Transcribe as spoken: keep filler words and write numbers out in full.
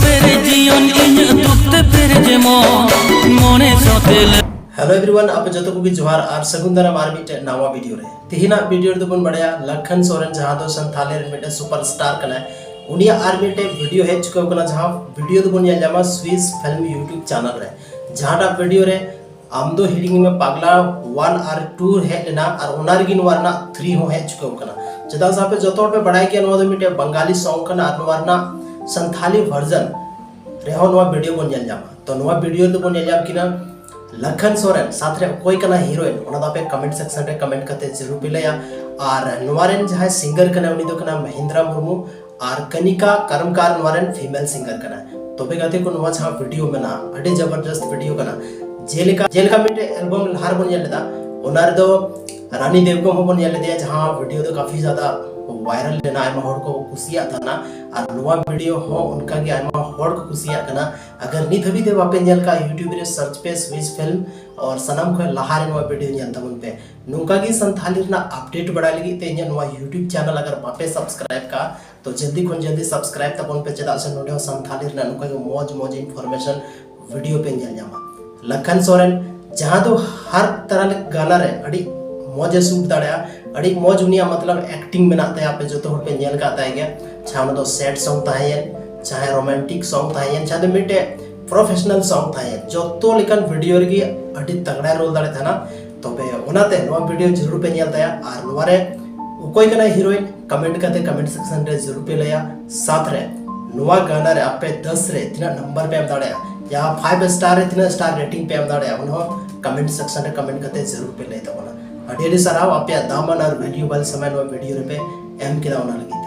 ᱯᱮᱨᱮᱡ ᱡᱤᱭᱚᱱ ᱤᱧᱟᱹᱜ ᱫᱩᱠ ᱛᱮ ᱯᱮᱨᱮᱡ ᱮᱢᱚᱱ ᱢᱚᱱᱮ ᱥᱟᱶᱛᱮ ᱞᱟᱹ- Hello everyone, ᱟᱯᱮ ᱡᱚᱛᱚ ᱠᱚᱜᱮ ᱡᱚᱦᱟᱨ ᱟᱨ ᱥᱟᱹᱜᱩᱱ ᱫᱟᱨᱟᱢ ᱟᱨ ᱢᱤᱫᱴᱮᱱ ᱱᱟᱣᱟ ᱵᱷᱤᱰᱤᱭᱳ ᱨᱮ᱾ ᱛᱮᱦᱮᱧᱟᱜ ᱵᱷᱤᱰᱤᱭᱳ ᱨᱮᱫᱚ ᱵᱚᱱ ᱵᱟᱲᱟᱭᱟ ᱞᱟᱠᱷᱟᱱ ᱥᱚᱨᱮᱱ, ᱡᱟᱦᱟᱸ ᱫᱚ ᱥᱟᱱᱛᱷᱟᱞᱤ ᱨᱮᱱ ᱢᱤᱫᱴᱮᱱ ᱥᱩᱯᱟᱨ ᱥᱴᱟᱨ ᱠᱟᱱᱟᱭ, ᱩᱱᱤᱭᱟᱜ ᱟᱨ ᱢᱤᱫᱴᱮᱱ ᱵᱷᱤᱰᱤᱭᱳ ᱦᱮᱡ ᱪᱩᱠᱟᱹᱣ ᱠᱟᱱᱟ, ᱡᱟᱦᱟᱸ ᱵᱷᱤᱰᱤᱭᱳ ᱫᱚᱵᱚᱱ ᱧᱮᱞ ᱧᱟᱢᱟ ᱥᱩᱭᱤᱥ ᱯᱷᱤᱞᱢ ᱭᱩᱴᱩᱵᱽ ᱪᱮᱱᱮᱞ ᱨᱮ, ᱡᱟᱦᱟᱸᱴᱟᱜ ᱵᱷᱤᱰᱤᱭᱳ ᱨᱮ ᱟᱢ ᱫᱚ ᱦᱤᱲᱤᱧ ᱢᱮ ᱯᱟᱜᱽᱞᱟ ᱚᱣᱟᱱ ᱟᱨ ᱴᱩ ᱦᱮᱡ ᱞᱮᱱᱟ ᱟᱨ ᱚᱱᱟ ᱨᱮᱜᱮ ᱱᱚᱣᱟ ᱨᱮᱱᱟᱜ ᱛᱷᱨᱤ ᱦᱚᱸ ᱦᱮᱡ ᱪᱩᱠᱟᱹᱣ ᱠᱟᱱᱟ᱾ ᱪᱮᱫᱟᱜ ᱥᱮ ᱟᱯᱮ ᱡᱚᱛᱚ ᱦᱚᱲ ᱯᱮ ᱵᱟᱲᱟᱭ ᱜᱮᱭᱟ ᱱᱚᱣᱟ ᱫᱚ ᱢᱤᱫᱴᱮᱱ ᱵᱟᱝᱜᱟᱞᱤ ᱥᱚᱝ ᱠᱟᱱᱟ ᱟᱨ ᱱᱚᱣᱟ ᱨᱮᱱᱟᱜ ᱥᱟᱱᱛᱷᱟᱞᱤ ᱵᱷᱟᱨᱡᱟᱱ ᱨᱮᱦᱚᱸ ᱱᱚᱣᱟ ᱵᱷᱤᱰᱤᱭᱳ ᱵᱚᱱ ᱧᱮᱞ ᱧᱟᱢᱟ᱾ ᱛᱚ ᱱᱚᱣᱟ ᱵᱷᱤᱰᱤᱭᱳ ᱨᱮᱫᱚ ᱵᱚᱱ ᱧᱮᱞ ᱧᱟᱢ ᱠᱤᱱᱟ ᱞᱟᱠᱷᱟᱱ ᱥᱚᱨᱮᱱ, ᱥᱟᱛ ᱨᱮ ᱚᱠᱚᱭ ᱠᱟᱱᱟ ᱦᱤᱨᱳᱭᱤᱱ, ᱚᱱᱟ ᱫᱚ ᱟᱯᱮ ᱠᱚᱢᱮᱱᱴ ᱥᱮᱠᱥᱚᱱ ᱨᱮ ᱠᱚᱢᱮᱱᱴ ᱠᱟᱛᱮ ᱡᱟᱹᱨᱩᱲ ᱯᱮ ᱞᱟᱹᱭᱟ᱾ ᱟᱨ ᱱᱚᱣᱟ ᱨᱮᱱ ᱡᱟᱦᱟᱸᱭ ᱥᱤᱝᱜᱟᱨ ᱠᱟᱱᱟᱭ ᱩᱱᱤ ᱫᱚ ᱠᱟᱱᱟ ᱢᱚᱦᱤᱱᱫᱨᱟ ᱢᱩᱨᱢᱩ ᱟᱨ ᱠᱟᱱᱤᱠᱟ ᱠᱟᱨᱢᱠᱟᱨ ᱱᱚᱣᱟ ᱨᱮᱱ ᱯᱷᱤᱢᱮᱞ ᱥᱤᱝᱜᱟᱨ ᱠᱟᱱᱟᱭ᱾ ᱛᱚᱵᱮ ᱜᱟᱛᱮ ᱠᱚ, ᱱᱚᱣᱟ ᱡᱟᱦᱟᱸ ᱵᱷᱤᱰᱤᱭᱳ ᱢᱮᱱᱟᱜᱼᱟ ᱟᱹᱰᱤ ᱡᱚᱵᱚᱨᱫᱚᱥᱛ ᱵᱷᱤᱰᱤᱭᱳ ᱠᱟᱱᱟ᱾ ᱡᱮᱞᱮᱠᱟ ᱡᱮᱞᱮᱠᱟ ᱢᱤᱫᱴᱮᱡ ᱮᱞᱵᱚᱢ ᱞᱟᱦᱟ ᱨᱮᱵᱚᱱ ᱧᱮᱞ ᱞᱮᱫᱟ, ᱚᱱᱟ ᱨᱮᱫᱚ ᱨᱟᱱᱤ ᱫᱮᱵᱜᱚᱱ ᱦᱚᱸᱵᱚᱱ ᱧᱮᱞ ᱞᱮᱫᱮᱭᱟ, ᱡᱟᱦᱟᱸ ᱵᱷᱤᱰᱤᱭᱳ ᱫᱚ ᱠᱟᱯᱷᱤ ᱡᱟᱫᱟ ᱵᱷᱟᱭᱨᱟᱞ ᱞᱮᱱᱟ, ᱟᱭᱢᱟ ᱦᱚᱲ ᱠᱚ ᱠᱩᱥᱤᱭᱟᱜ ᱛᱟᱦᱮᱱᱟ᱾ ᱟᱨ ᱱᱚᱣᱟ ᱵᱷᱤᱰᱤᱭᱳ ᱦᱚᱸ ᱚᱱᱠᱟ ᱜᱮ ᱟᱭᱢᱟ ᱦᱚᱲ ᱠᱚ ᱠᱩᱥᱤᱭᱟᱜ ᱠᱟᱱᱟ᱾ ᱟᱜᱟᱨ ᱱᱤᱛ ᱦᱟᱹᱵᱤᱡ ᱛᱮ ᱵᱟᱯᱮ ᱧᱮᱞ ᱠᱟᱜ, ᱭᱩᱴᱩᱵᱽ ᱨᱮ ᱥᱟᱨᱪ ᱯᱮ ᱥᱩᱭᱤᱥ ᱯᱷᱤᱞᱢ ᱟᱨ ᱥᱟᱱᱟᱢ ᱠᱷᱚᱱ ᱞᱟᱦᱟ ᱨᱮ ᱱᱚᱣᱟ ᱵᱷᱤᱰᱤᱭᱳ ᱧᱮᱞ ᱛᱟᱵᱚᱱ ᱯᱮ᱾ ᱱᱚᱝᱠᱟ ᱜᱮ ᱥᱟᱱᱛᱷᱟᱞᱤ ᱨᱮᱱᱟᱜ ᱟᱯᱰᱮᱴ ᱵᱟᱲᱟᱭ ᱞᱟᱹᱜᱤᱫ ᱛᱮ ᱤᱧᱟᱹᱜ ᱱᱚᱣᱟ ᱭᱩᱴᱩᱵᱽ ᱪᱮᱱᱮᱞ ᱟᱜᱟᱨ ᱵᱟᱯᱮ ᱥᱟᱵᱥᱠᱨᱟᱭᱤᱵ ᱠᱟᱜᱼᱟ, ᱛᱚ ᱡᱚᱞᱫᱤ ᱠᱷᱚᱱ ᱡᱚᱞᱫᱤ ᱥᱟᱵᱥᱠᱨᱟᱭᱤᱵ ᱛᱟᱵᱚᱱ ᱯᱮ, ᱪᱮᱫᱟᱜ ᱥᱮ ᱱᱚᱰᱮ ᱦᱚᱸ ᱥᱟᱱᱛᱷᱟᱞᱤ ᱨᱮᱱᱟᱜ ᱱᱚᱝᱠᱟ ᱜᱮ ᱢᱚᱡᱽ ᱢᱚᱡᱽ ᱤᱱᱯᱷᱚᱨᱢᱮᱥᱚᱱ ᱵᱷᱤᱰᱤᱭᱳ ᱯᱮ ᱧᱮᱞ ᱧᱟᱢᱟ᱾ ᱞᱟᱠᱷᱟᱱ ᱥᱚᱨᱮᱱ, ᱡᱟᱦᱟᱸ ᱫᱚ ᱦᱟᱨ ᱛᱟᱨᱟ ᱜᱟᱱᱟ ᱨᱮ ᱟᱹᱰᱤ ᱢᱚᱡᱽ ᱮ ᱥᱩᱴ ᱫᱟᱲᱮᱭᱟᱜᱼᱟ, ᱟᱹᱰᱤ ᱢᱚᱡᱽ ᱩᱱᱤᱭᱟᱜ ᱢᱚᱛᱞᱚᱵ ᱮᱠᱴᱤᱝ ᱢᱮᱱᱟᱜ ᱛᱟᱭᱟ, ᱟᱯᱮ ᱡᱚᱛᱚ ᱦᱚᱲ ᱯᱮ ᱧᱮᱞ ᱠᱟᱜ ᱛᱟᱭ ᱜᱮᱭᱟ, ᱪᱟᱦᱮ ᱚᱱᱟ ᱫᱚ ᱥᱮᱰ ᱥᱚᱝ ᱛᱟᱦᱮᱸᱭᱮᱱ, ᱪᱟᱦᱮ ᱨᱳᱢᱟᱱᱴᱤᱠ ᱥᱚᱝ ᱛᱟᱦᱮᱸᱭᱮᱱ, ᱪᱟᱦᱮ ᱫᱚ ᱢᱤᱫᱴᱮᱡ ᱯᱨᱚᱯᱷᱮᱥᱚᱱᱟᱞ ᱥᱚᱝ ᱛᱟᱦᱮᱸᱭᱮᱱ, ᱡᱚᱛᱚ ᱞᱮᱠᱟᱱ ᱵᱷᱤᱰᱤᱭᱳ ᱨᱮᱜᱮ ᱟᱹᱰᱤ ᱛᱟᱜᱲᱟᱭ ᱨᱳᱞ ᱫᱟᱲᱮ ᱛᱟᱦᱮᱱᱟ᱾ ᱛᱚᱵᱮ ᱚᱱᱟᱛᱮ ᱱᱚᱣᱟ ᱵᱷᱤᱰᱤᱭᱳ ᱡᱟᱹᱨᱩᱲ ᱯᱮ ᱧᱮᱞ ᱛᱟᱭᱟ᱾ ᱟᱨ ᱱᱚᱣᱟ ᱨᱮ ᱚᱠᱚᱭ ᱠᱟᱱᱟᱭ ᱦᱤᱨᱳᱭᱤᱱ, ᱠᱚᱢᱮᱱᱴ ᱠᱟᱛᱮ ᱠᱚᱢᱮᱱᱴ ᱥᱮᱠᱥᱚᱱ ᱨᱮ ᱡᱟᱹᱨᱩᱲ ᱯᱮ ᱞᱟᱹᱭᱟ᱾ ᱥᱟᱛ ᱨᱮ ᱱᱚᱣᱟ ᱜᱟᱱᱟ ᱨᱮ ᱟᱯᱮ ᱫᱚᱥ ᱨᱮ ᱛᱤᱱᱟᱹᱜ ᱱᱟᱢᱵᱟᱨ ᱯᱮ ᱮᱢ ᱫᱟᱲᱮᱭᱟᱜᱼᱟ, ᱭᱟ ᱯᱷᱟᱭᱤᱵᱷ ᱥᱴᱟᱨ ᱨᱮ ᱛᱤᱱᱟᱹᱜ ᱥᱴᱟᱨ ᱨᱮᱴᱤᱝ ᱯᱮ ᱮᱢ ᱫᱟᱲᱮᱭᱟᱜᱼᱟ, ᱚᱱᱟ ᱦᱚᱸ ᱠᱚᱢᱮᱱᱴ ᱥᱮᱠᱥᱚᱱ ᱨᱮ ᱠᱚᱢᱮᱱᱴ ᱠᱟᱛᱮ ᱡᱟᱹᱨᱩᱲ ᱯᱮ ᱞᱟᱹᱭ ᱛᱟᱵᱚᱱᱟ᱾ ᱟᱹᱰᱤ ᱟᱹᱰᱤ ᱥᱟᱨᱦᱟᱣ ᱟᱯᱮᱭᱟᱜ ᱫᱟᱢᱟᱱ ᱟᱨ ᱵᱷᱮᱞᱩᱭᱮᱵᱚᱞ ᱥᱚᱢᱚᱭ ᱱᱚᱣᱟ ᱵᱷᱤᱰᱤᱭᱳ ᱨᱮᱯᱮ ᱮᱢ ᱠᱮᱫᱟ, ᱚᱱᱟ ᱞᱟᱹᱜᱤᱫ᱾